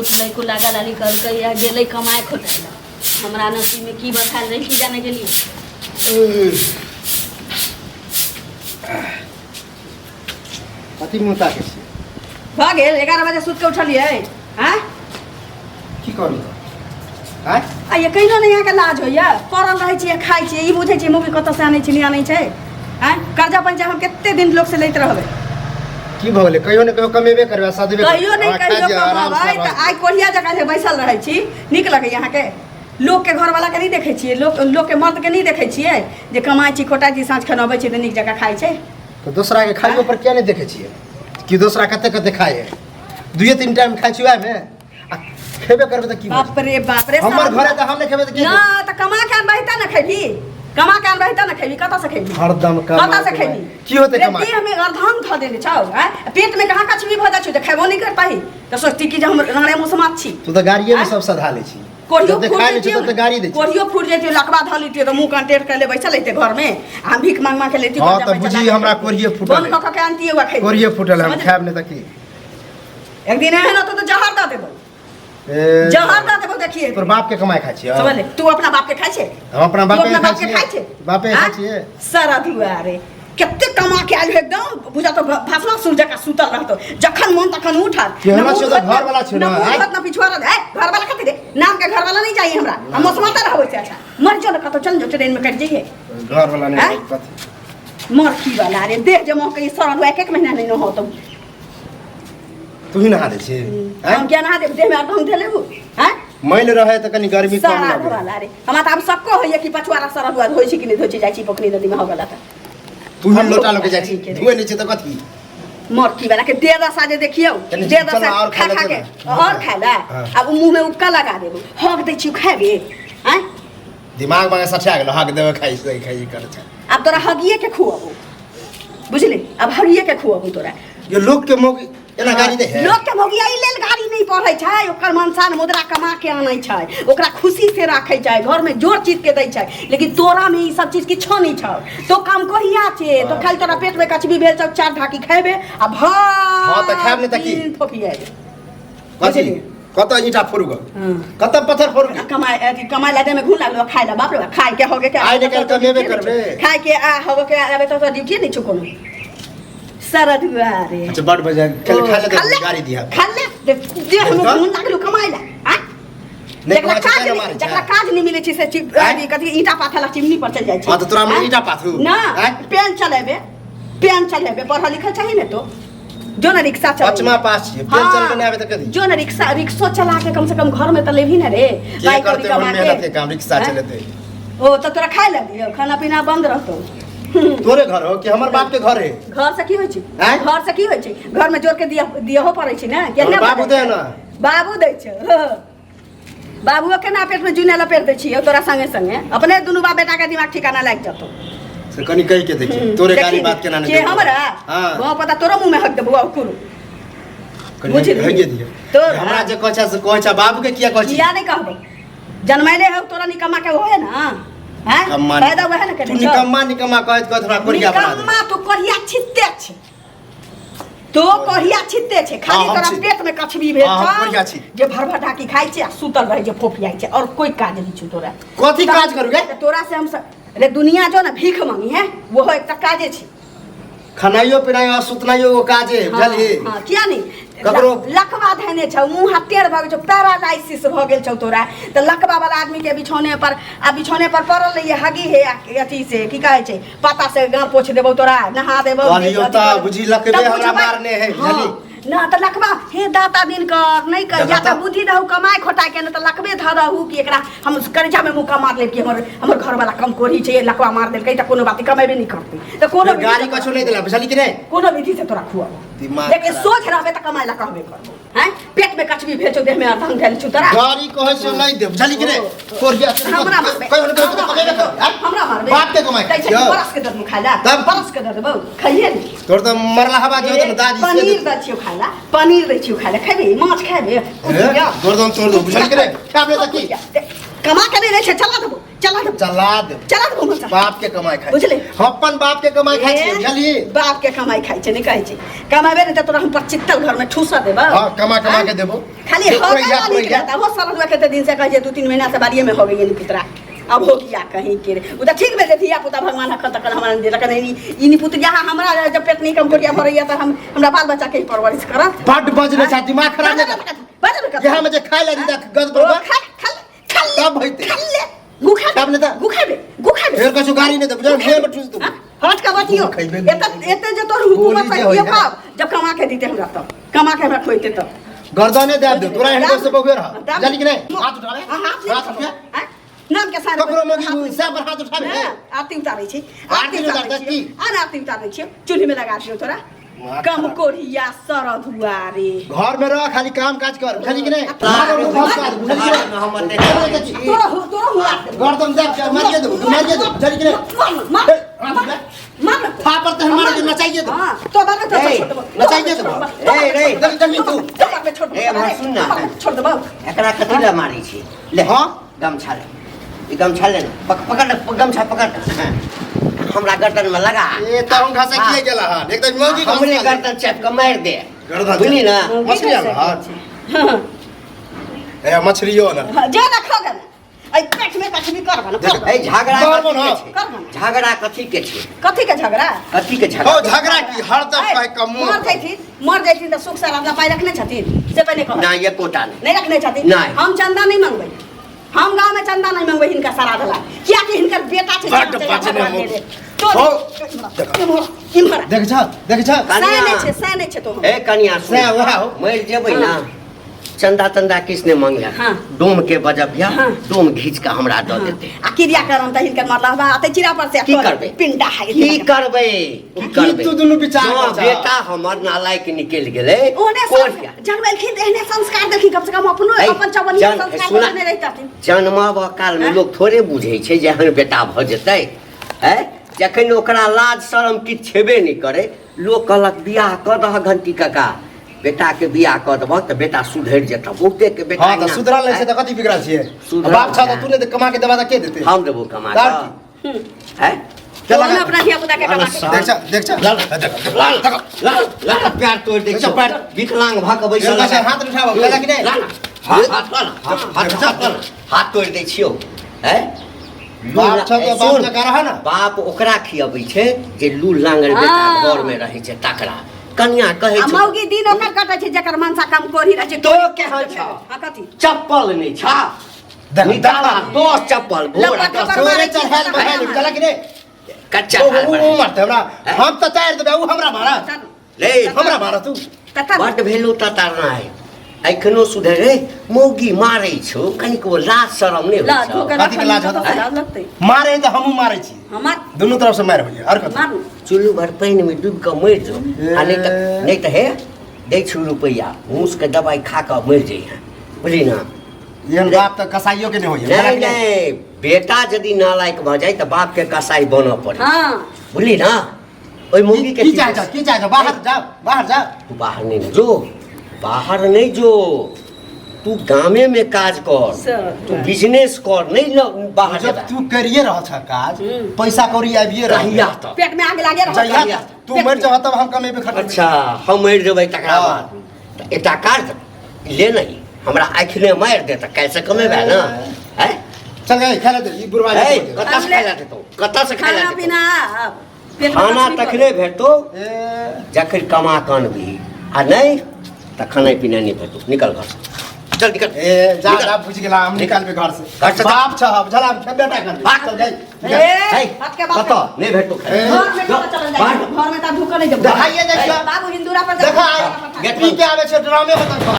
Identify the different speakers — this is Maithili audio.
Speaker 1: उठलै कुला गलाली करलकै आ गेलै कमाए खोटाए लए। हमरा नसीबमे की बसायल रहै की जाने गेलियै।
Speaker 2: कथी मुँह ताकै छियै?
Speaker 3: भऽ गेल 11 बजे सुति कऽ उठलियै आँय?
Speaker 2: की करू आँय?
Speaker 3: आ ये कहिनो नहि अहाँके लाज होइए? पड़ल रहै छियै, खाइ छियै, ई बुझै छियै मम्मी कतऽसँ आनै छै, नहि आनै छै? आँय, कर्जा पैंचा हम कते दिन लोकसँ लैत रहबै?
Speaker 2: की भऽ गेलै? कहियो ने कहियो कमेबे करबै आ सधबे करबै।
Speaker 3: कहियो नहि
Speaker 2: अहाँ खा
Speaker 3: कहियो
Speaker 2: लिअ, आरामसँ
Speaker 3: कमेबै तऽ
Speaker 2: रहू।
Speaker 3: आइ कोढ़िया जकाँ जे बैसल रहै छी, नीक लगैए अहाँके? लोकके घरवलाके नहि देखै छियै, लोक लोकके मर्दके नहि देखै छियै जे कमाइ छी खोटाइ छी, साँझ खन अबै छै तऽ नीक जकाँ खाइ छै।
Speaker 2: तऽ दोसराके खाइयो पर किया नहि देखै छियै कि दोसरा कते कते खाइ है? दुइये तीन टाइम खाइ छी वएहमे आ खेबे करबै तऽ की भऽ
Speaker 3: बाप रे बाप रे,
Speaker 2: हमर
Speaker 3: सब-
Speaker 2: घर है तऽ हम नहि खेबै तऽ के
Speaker 3: ना तऽ कमा के अनबही तऽ ने खेबही, कमा के अनबही तऽ ने खेबही, कतऽ से खेबही?
Speaker 2: हरदम कमा
Speaker 3: कतऽ से
Speaker 2: कमा।
Speaker 3: खेबही?
Speaker 2: की होतै
Speaker 3: रे
Speaker 2: कमा के?
Speaker 3: देह में अर्धंग धऽ देने छौ, आँय? पेट में कहाँ कछुई भऽ जाइ छौ जे खेबो नहि कर पाही तऽ सोचती कि जे हम राणे मुसमात छी।
Speaker 2: तू तऽ गाड़िए में
Speaker 3: आँय?
Speaker 2: सब सधा लै छी।
Speaker 3: कोढ़ियो
Speaker 2: जते
Speaker 3: फूट
Speaker 2: खाइ नहि छै
Speaker 3: जैतियौ
Speaker 2: तते गाड़ी दै छै।
Speaker 3: कोढ़ियो फूट जैतियौ, लकवा धऽ लितियौ तऽ मुँह कान टेढ़ कऽ ले बैसल रहितै घरमे आ हम भीख मांग मांग के लेतियौ।
Speaker 2: हँ,
Speaker 3: कर्जा
Speaker 2: तऽ
Speaker 3: पैसा
Speaker 2: बुझी
Speaker 3: लाके
Speaker 2: हमरा
Speaker 3: खैतियै।
Speaker 2: कोढ़िये फूटल
Speaker 3: बन्द
Speaker 2: है।
Speaker 3: कऽ कऽ के आनतियै वएह खैतियै।
Speaker 2: कोढ़िये फूटल है, हम
Speaker 3: समझली?
Speaker 2: खायब नहि तऽ की?
Speaker 3: एक दिन एहन होतौ तऽ जहर दऽ देबौ।
Speaker 2: ए,
Speaker 3: जहर दऽ देबौ, देखिए।
Speaker 2: तोर बाप के कमाइ खाइ छियै?
Speaker 3: समझले? तू अपना बाप के खाइ छै?
Speaker 2: हम अपना
Speaker 3: तू
Speaker 2: बाप के
Speaker 3: अपना
Speaker 2: खाइ
Speaker 3: बाप के खाइ
Speaker 2: छियै?
Speaker 3: छै?
Speaker 2: बापे के खाइ
Speaker 3: आँय?
Speaker 2: छियै?
Speaker 3: सारा दुआरे कते कमा के आयल हो, एकदम बुझा तो भाषणा सुर जकाँ सुतल रहतो, जखन मन तखन उठल।
Speaker 2: केहनो
Speaker 3: न मुँह
Speaker 2: छियौ तऽ
Speaker 3: धोत,
Speaker 2: घरवला छियौ
Speaker 3: न
Speaker 2: ने,
Speaker 3: मुँह
Speaker 2: आँय?
Speaker 3: धोत, न पिछुआ रहत। ए, घरवाला कथी रे? नाम के घरवाला नहीं चाहिए हमरा, हम मौसमाता रहबै से अच्छा मर जो न कतौ चल जो, ट्रेन में कटि जइहे।
Speaker 2: घरवला नहीं।
Speaker 3: आँय?
Speaker 2: कथी
Speaker 3: मरखी वाला रे, देह जे महकै सड़ल हुआ, एक एक महीना नहीं नहाओ तो।
Speaker 2: तू ही नहा दै छी? आँय?
Speaker 3: हम क्या नहा देब? देह में अर्धम धे लेबू, आँय?
Speaker 2: मैल रहे तऽ कनि गर्मी कम
Speaker 3: सारा
Speaker 2: लगे।
Speaker 3: वाला रे, हमरा तऽ आब सक्को होइए कि पछुआरा सड़ल हुआ धोइ छी कि नहि धोइ छी, जाइ छी पोखरी नदीमे हो गेला तऽ।
Speaker 2: तू ही लोटा लऽ के जाइ छी,
Speaker 3: ठीक है।
Speaker 2: धुए नहि छै तऽ कथी?
Speaker 3: मरकी वाला के देह दशा जे देखियौ,
Speaker 2: कनि
Speaker 3: देह
Speaker 2: चल
Speaker 3: दशा
Speaker 2: और
Speaker 3: खा
Speaker 2: खाय
Speaker 3: खा
Speaker 2: ले
Speaker 3: के
Speaker 2: देबै।
Speaker 3: और खाय ले।
Speaker 2: हाँ।
Speaker 3: आब मुंह में उपका लगा देबो, हक दै छी खेबे, आँय?
Speaker 2: दिमाग मांगे सठिया गेलो, हक देबै खाइ से खाइ कर छै।
Speaker 3: आब तोरा हगिए के खुआबो, बुझली? आब हगिए के खुआबो तोरा।
Speaker 2: ये लोग के मौगी एना गाड़ी दे है?
Speaker 3: लोक के मौगिया ई लेल गाड़ी नहीं पढ़ै छै, ओकर मनसान मुद्रा कमा के आनै छै, ओकरा खुशी से राखै छै, घर में जोर चीज के दै छै, लेकिन तोरा में ई सब चीज किछो नहीं छौ। तो काम कहिया छे? तो खाली तोरा पेट में कचबी भेल छौ, चार ढाकी खेबे आ भर
Speaker 2: हाँ, तऽ खायब नहि तऽ की?
Speaker 3: दिन फोफियाबे।
Speaker 2: कथी?
Speaker 3: बुझलियै?
Speaker 2: कतऽ ईंटा फोड़ू गऽ?
Speaker 3: हाँ।
Speaker 2: कतऽ पत्थर फोड़ू गऽ?
Speaker 3: कमाए अथी कमाए ला देह में घून लागलो, खाए ला बाप रे बाप, खाए के होगे के
Speaker 2: आइ ने काल्हि कमेबे करबे।
Speaker 3: खाए के आ होगे के आबे तो ड्यूटी नहीं छौ कोनो सरद हुआ रे।
Speaker 2: अच्छा बड़ बजा कल खा ले,
Speaker 3: खा ले,
Speaker 2: गाड़ी दिया।
Speaker 3: खा ले, देख देह में
Speaker 2: चल।
Speaker 3: घून लागलो कमाए ला, आ?
Speaker 2: नहि
Speaker 3: जकरा
Speaker 2: कमाइ छै
Speaker 3: काज
Speaker 2: तें ने
Speaker 3: नहि
Speaker 2: मारै छै।
Speaker 3: जकरा काज नहीं मिलै छै से
Speaker 2: आँय?
Speaker 3: अथी कथी ईंटा पाथर ला चिमनी पर चलि जाइ छै।
Speaker 2: हाँ, तऽ तोरा में
Speaker 3: आँय?
Speaker 2: ईंटा पाथू?
Speaker 3: ना।
Speaker 2: आँय?
Speaker 3: पेन चलेबे, पेन चलेबे, पढ़ल लिखल चाही ने तो जो ना रिक्शा चलेबे।
Speaker 2: पचमा पास छियै, पेन चलबे नहि आबै तऽ कथी?
Speaker 3: जो ना रिक्शा रिक्शो चला के कम से कम घर में तऽ लेबही ने रे।
Speaker 2: के
Speaker 3: पाइ कौड़ी
Speaker 2: करतै
Speaker 3: कमा
Speaker 2: ओहन
Speaker 3: के।
Speaker 2: मेहनत के काम, रिक्शा
Speaker 3: आँय?
Speaker 2: चलेतै?
Speaker 3: ओ तऽ तोरा खाय लए दियौ, खाना पीना बंद रहतौ।
Speaker 2: तोरे घर हो कि हमर बाप के घर है?
Speaker 3: घर से की होइ छै?
Speaker 2: आँय?
Speaker 3: घर से की होइ छै? घर में जोर के दिया दियहो पड़ै छै ने, केना
Speaker 2: हमर बाबू
Speaker 3: बजै
Speaker 2: दे
Speaker 3: छै?
Speaker 2: ने।
Speaker 3: बाबू दै छै। बाबुओ केना पेट में जुने लपेट दै छियै तोरा संगे संगे, अपने दुनू बाप बेटा के दिमाग ठिकाना लागि जतौ।
Speaker 2: से कनि कहि के देखी, तोरे गाड़ी बात केना नहि
Speaker 3: के
Speaker 2: देबौ।
Speaker 3: हमरा?
Speaker 2: हाँ।
Speaker 3: गाँव पता तोरो मुँह में हक देबौ आ कुरु।
Speaker 2: कनि
Speaker 3: बुझली?
Speaker 2: हइए दियौ।
Speaker 3: तोरा?
Speaker 2: हमरा जे कहै छै से कहै छै, बाबू के किया कहै छै?
Speaker 3: किया नहि कहबौ? जनमैले हौ तोरा निकम्मा के होए ना, हैं?
Speaker 2: निकम्मा
Speaker 3: पैदा वएह ने
Speaker 2: तू
Speaker 3: केने छौ।
Speaker 2: निकम्मा निकम्मा कहैत कहैत हमरा कोरिया बना दे।
Speaker 3: निकम्मा तू कोरिया छित्ते छै, तो कोरिया छित्ते छै, खाली
Speaker 2: हाँ, हम
Speaker 3: तोरा
Speaker 2: छी।
Speaker 3: पेट में कछबी भेल
Speaker 2: हाँ, हम
Speaker 3: छौ,
Speaker 2: कोरिया छी।
Speaker 3: जे भर भर ढाकी खाइ छै आ सुतल रहै छै, फोफियाइ छै, और कोई काज नहीं छौ तोरा।
Speaker 2: कथी काज करू गे?
Speaker 3: तऽ तोरा से हम रे दुनिया जो ना भीख मांगी है, वो एकटा काजे छै।
Speaker 2: खनाइयो पिनाइयो आ सुतनाइयो एगो काजे है, बुझलिही?
Speaker 3: हाँ, किया नहीं?
Speaker 2: ककरो-
Speaker 3: लकवा धैने छौ, मुँह हाथ टेढ़ भऽ गेल छौ, पैरालाइसिस भऽ गेल छौ तोरा। तऽ लकवा वाला आदमी के बिछौने पर आ बिछौने पर पड़ल रहिए, हगी हे आ अथी से की कहै छै, पाता से गाँव पोछ देबौ तोरा, नहा देबौ।
Speaker 2: कहलियौ
Speaker 3: अथी
Speaker 2: तऽ
Speaker 3: करबौ।
Speaker 2: बुझी लकबे
Speaker 3: तऽ
Speaker 2: हमरा
Speaker 3: बुझबै-
Speaker 2: मारने है,
Speaker 3: हाँ।
Speaker 2: बुझलही?
Speaker 3: ना तऽ लकवा हे दाता दिन कर नहीं कर, या
Speaker 2: देखा
Speaker 3: तऽ
Speaker 2: तऽ।
Speaker 3: बुद्धि रहू कमाए खोटाए के, ना तऽ लकबे धरहू कि एकरा हम करेजा में मुक्का मार लेब कि हमर हमर घर वाला कम कोढ़ी छै, लकवा मार देलकै तऽ कोनो बात नहीं, कमेबे नहीं करतै तऽ कोनो
Speaker 2: फिर गाड़ी
Speaker 3: विधि से
Speaker 2: कछो नहीं देला, बुझलही कि नहीं?
Speaker 3: कोनो विधि से तोरा खुआबो।
Speaker 2: दिमाग
Speaker 3: लेकिन
Speaker 2: खराब।
Speaker 3: सोझ रहबे तऽ कमाए ला कहबे करबो, हैं? पेट में कचबी भेल छौ, देह में अर्धंग भेल छौ तोरा।
Speaker 2: गाड़ी कहै छै नहीं दे, बुझलही कि नहीं? कोरिया से
Speaker 3: हमरा मारबे,
Speaker 2: कहियो ने कहियो तऽ कमेबे करबै, आँय?
Speaker 3: हमरा मारबे।
Speaker 2: बाप के कमाइ
Speaker 3: दै छै
Speaker 2: छियौ।
Speaker 3: बरस के दर्द खाय ला,
Speaker 2: तब?
Speaker 3: बरस के दर्द बौ खाइए ने।
Speaker 2: तोर तऽ मरला हवा जे होतौ ने दादी से
Speaker 3: पनीर
Speaker 2: देतौ।
Speaker 3: दै छियौ खाय ला, पनीर दै छियौ खाय ला, खेबी? माछ खेबे?
Speaker 2: ए, गर्दन तोड़ दो, बुझलही कि नहीं? खायब नहि तऽ की?
Speaker 3: कमा के नहि दै छै, चला देबो, चला देबो।
Speaker 2: चला देबो।
Speaker 3: चला देबो मनसा।
Speaker 2: बाप के कमाई खाइ
Speaker 3: बुझले?
Speaker 2: हम अपन बाप के कमाई खाइ छियै,
Speaker 3: ए,
Speaker 2: बुझलियै?
Speaker 3: बाप के कमाई खाइ छै, नहि कहै छै कमाबे नहि तऽ तोरा हम पचित्तल घर में ठूसा देबो।
Speaker 2: हाँ, कमा कमा के देबो।
Speaker 3: खाली हो
Speaker 2: पुरैया,
Speaker 3: गया
Speaker 2: पुरैया।
Speaker 3: निकलता हो सरल के दिन से कहै छै 2-3 महीना से बाड़िए में हो गई पुतरा, अब हो गया कहीं के रे। उ तऽ ठीक भेल धिया पुता भगवान अखन तक हमरा नहि देलक, नहीं ई नी पुतरिया हमरा जब पेट नहीं कम कोरिया भरैया तऽ हम हमरा बाल बच्चा के ही परवरिश करत।
Speaker 2: बड बजने छै, दिमाग खराब नहि कर।
Speaker 3: बाजल कथी?
Speaker 2: यहाँ में जे खाय ला दीदा गद बरोबर।
Speaker 3: खा खा खा ले।
Speaker 2: तब होइते।
Speaker 3: खा ले। गु खा
Speaker 2: तब नहि तऽ।
Speaker 3: गु खाबे, गु खाबे।
Speaker 2: फेर कछु गाड़ी नहि देबो, जब फेर में ठूस देबो।
Speaker 3: हाँ? हट के बतियो।
Speaker 2: गु खैबे नहि।
Speaker 3: एते एते जे तोर हुकूमत
Speaker 2: गोली जे
Speaker 3: है,
Speaker 2: होइए।
Speaker 3: खाओ। जब कमा के दीते हमरा तब। कमा के हमरा खोइते तब।
Speaker 2: गर्दने दाब दे, तोरा एहन से बगुए रह।
Speaker 3: दाब।
Speaker 2: जानी कि नहि? हाथ उठाबे।
Speaker 3: हाँ, हाथ नहि
Speaker 2: हाथ उठा।
Speaker 3: हाँ? नाम के सारे
Speaker 2: ककरो मगी सब पर हाथ उठाबे।
Speaker 3: हाँ, आरती उतारै छी।
Speaker 2: आरती
Speaker 3: आरती उतारै
Speaker 2: उतारै
Speaker 3: छी।
Speaker 2: छी।
Speaker 3: आर आरती उतारै छी। चूल्ही में लगा दियौ तोरा। कम कोढ़िया सरद हुआ रे।
Speaker 2: घर में रह, खाली काम काज कर, बुझली कि नहीं?
Speaker 3: तोरा हो, तोरा हुआ।
Speaker 2: गर्दन दाब के मारिए देबो, मारिए देबो, बुझली कि नहीं?
Speaker 3: मार, मार, मार।
Speaker 2: थापर ते हमारे के नचाइए देबो।
Speaker 3: हां, तो बार में तो
Speaker 4: ए,
Speaker 3: छोड़ देबो।
Speaker 2: नचाइए देबो।
Speaker 4: ए, रे,
Speaker 2: जल्दी जल्दी तू।
Speaker 3: तो बार में छोड़ देबो।
Speaker 4: ए, हमरा सुन ना।
Speaker 3: छोड़ देबो।
Speaker 4: एकरा कथी लए मारै छी? ले
Speaker 2: हां,
Speaker 4: गमछा ले, ई गमछा ले, पकड़ ले, गमछा पकड़। हाँ, हमरा गर्दन में लगा।
Speaker 2: ए तरुण घासे किए गेला हन? एकदम मौगी
Speaker 4: हमरे गर्दन चाप के मारि दे।
Speaker 2: गर्दन
Speaker 4: बुझली ना?
Speaker 2: मछली आन हन। ए मछलियो ना।
Speaker 3: जा ना खा गे। ऐ पेट में कथी करब ना? करब।
Speaker 4: ए झगड़ा
Speaker 2: मारबो
Speaker 4: कथी
Speaker 2: ना।
Speaker 4: के छै?
Speaker 3: करब ना।
Speaker 4: झगड़ा कथी के छै?
Speaker 3: कथी के झगड़ा?
Speaker 4: कथी के झगड़ा?
Speaker 2: हो झगड़ा की हरदम कहे कमो।
Speaker 3: मर जाइथिन, मर जाइथिन तऽ सुख सारा अपना पाइ रखने छथिन से पहिने कह।
Speaker 4: ना एकोटा नहि।
Speaker 3: नहीं रखने छथिन।
Speaker 4: नहि।
Speaker 3: हम चंदा नहीं मंगबै, हम गांव में चंदा नहीं मंगबै हिनका श्राद्ध ला, कियाकि हिनकर बेटा छै
Speaker 2: बड्ड
Speaker 3: चना
Speaker 2: बचने
Speaker 3: भगवान
Speaker 2: मुँह।
Speaker 3: देने। तो
Speaker 2: हो।
Speaker 3: इम्हर, इम्हर।
Speaker 2: देख छ, देख छ।
Speaker 3: सैह नहि छै, सैह नहि छै तो।
Speaker 4: ए कनिया सुन।
Speaker 2: सैह वएह हो।
Speaker 4: मरि जेबै ना, चंदा तंदा किसने मंगिया?
Speaker 3: हाँ।
Speaker 4: डोम के बजबिया,
Speaker 3: हाँ।
Speaker 4: डोम घींच के हमरा दऽ देते।
Speaker 3: आ क्रिया करम तऽ हिनकर मरला बा अते चिरा पर से
Speaker 4: की करबै?
Speaker 3: पिंडा है।
Speaker 4: की करबै? की
Speaker 2: की
Speaker 4: करबै?
Speaker 2: तू दुनू विचार
Speaker 4: जँ
Speaker 2: कर छह?
Speaker 4: बेटा हमर नालायक निकलि गेलै,
Speaker 3: ओहने
Speaker 4: कोढ़िया।
Speaker 3: जनमेलखिन तऽ एहने संस्कार देलखिन, कम से कम अपनो
Speaker 4: ऐ,
Speaker 3: अपन चवनिया संस्कार
Speaker 4: सुना।
Speaker 3: देने रहितथिन।
Speaker 4: जन्माबऽ काल में
Speaker 3: हाँ?
Speaker 4: लोग थोड़े बुझै छै जे एहन बेटा भऽ जेतै। हैं? जखन ओकरा लाज शरम किछु छेबे नहि करै, लोक कहलक बियाह कऽ दहक घंटी काका, बेटा के बियाह कऽ देबह तऽ बेटा सुधरि जेतह। बहुते के बेटा
Speaker 2: हां, तऽ
Speaker 4: एना-
Speaker 2: सुधरल नहि छै तऽ कथी बिगड़ल छियै?
Speaker 4: सुधरल
Speaker 2: बाप छ तऽ
Speaker 4: छै।
Speaker 2: तू नहि तऽ कमा के देबा तऽ के देतै?
Speaker 4: हम देबो कमा
Speaker 2: तार
Speaker 4: कऽ। हैं?
Speaker 2: चल
Speaker 3: ओहने
Speaker 2: लगा।
Speaker 3: अपना धिया पुता के कमा के
Speaker 2: देख छ, देख छ। देख,
Speaker 4: लाल लाल लाल पैर तोड़ि दै
Speaker 2: देख,
Speaker 4: छौ।
Speaker 2: पैर।
Speaker 4: विकलांग भऽ कऽ बैसल
Speaker 2: देख, हाथ उठाबऽ, बुझलक कि नहि?
Speaker 4: ला ना, हाथ हाथ ला ना, हाथ हाथ हाथ ला ना, हाथ तोड़ि दै छियौ। हैं?
Speaker 2: बाप छौ तऽ बाप
Speaker 4: सुन,
Speaker 2: जकाँ रह ना।
Speaker 4: बाप ओकरा खियबै छै जे लूल लांगर बेटा
Speaker 1: हाँ।
Speaker 4: घर में रहै छै तकरा। कनिया कहै
Speaker 3: आ
Speaker 4: छै
Speaker 3: मौगी दिन ओकर कटै छै जकर मनसा कम कोढ़ी रहै छै।
Speaker 4: तो केहन छौ?
Speaker 3: हाँ, कथी?
Speaker 4: चप्पल नहि छौ।
Speaker 2: देख,
Speaker 4: निकाला
Speaker 2: देख।
Speaker 4: 10 चप्पल भोर
Speaker 3: लपट
Speaker 4: दस
Speaker 3: लपट
Speaker 2: तोरे
Speaker 3: मारै छी,
Speaker 2: चढ़ायल बहायल, बुझलक कि नहि?
Speaker 4: कच्चा
Speaker 2: ओ
Speaker 4: हाल
Speaker 2: ओ
Speaker 4: बना।
Speaker 2: मारतै हमरा। हम तऽ चारि देबै, ओ हमरा मारत।
Speaker 3: चल,
Speaker 4: रे,
Speaker 2: हमरा मारत तू।
Speaker 3: तथा
Speaker 4: बड्ड भेलौ ततारना है। एखनो सुधरे मौगी मारै छौ, कनिको लाज शरम नहि
Speaker 3: ला
Speaker 4: होइ छौ।
Speaker 3: धोकर
Speaker 2: कथी के लाज होतौ?
Speaker 3: लाज लगतै।
Speaker 2: मारे तऽ हमहूँ मारै छी,
Speaker 3: हमार
Speaker 2: दुनू तरफ से मारि होइए। आर कथी?
Speaker 3: मारू।
Speaker 4: चुल्लू भर पानि में डूबि कऽ मरि जो, आ नहि तऽ नहि तऽ हे दै छौ रुपैआ, मूसके दवाइ खा कऽ मरि जइहेँ, बुझली ना?
Speaker 2: एहन बाप तऽ कसाइयो के नहि होइए।
Speaker 4: नहि नहि, बेटा यदि नालायक भऽ जाइ तऽ बापके कसाई बनऽ पड़ै।
Speaker 3: हाँ।
Speaker 4: बुझली ना? ओहि मौगी के
Speaker 2: की चाहै छौ? की चाहै छौ? बाहर जाओ, बाहर जाओ।
Speaker 4: तू बाहर नहि जो, बाहर नहि जो, तू गामे में काज कर, तू बिजनेस कर, नहीं न बाहर
Speaker 2: जब
Speaker 4: जेबा।
Speaker 2: तू करिए रहल छ काज, पैसा कौड़ी आबिए रहल।
Speaker 4: कहिया तक?
Speaker 3: पेट में आग लागे रहल।
Speaker 2: जहिया तू मरि जबह तब हम कमेबे खटबै।
Speaker 4: अच्छा, हम मरि जेबै तकरा
Speaker 2: हाँ।
Speaker 4: बाद तऽ एकटा काज ले नहीं, हमरा आँखि मारि दे तऽ काल्हि से कमेबै ना। हैं?
Speaker 2: चल गए खाए दे ई बुढ़वा
Speaker 4: ए,
Speaker 2: के।
Speaker 4: कतऽ से खाय ला देतौ? कतऽ से खाय ला
Speaker 3: खाना
Speaker 4: देतौ?
Speaker 3: पीना पेट में
Speaker 4: खाना
Speaker 3: कथी
Speaker 4: तखने भेटतौ
Speaker 2: ए,
Speaker 4: जखन कमा कऽ अनबही, आ नहि तऽ खाना पीना नहि भेटतौ। निकल घर से, चल निकल।
Speaker 2: ए जा
Speaker 4: निकल।
Speaker 2: जा, बुझि गेला, हम निकालबे घर से।
Speaker 4: घर से जा।
Speaker 2: बाप छ बुझला, हम खेबे टा करबै।
Speaker 4: भाग।
Speaker 2: चल गए।
Speaker 3: ए,
Speaker 4: है,
Speaker 3: हट के बाप।
Speaker 4: कतऽ नहि भेटतौ खाना।
Speaker 2: ए,
Speaker 3: घर में कतऽ चलल जाइ
Speaker 4: बाहर।
Speaker 3: छै? घर में तऽ ढुकऽ नहि देबौ।
Speaker 2: देखाइए जाइ छै।
Speaker 3: बाबू हिन्दूरा पर
Speaker 2: देखा
Speaker 3: जा।
Speaker 2: पी के आबै छै ड्रामे बता।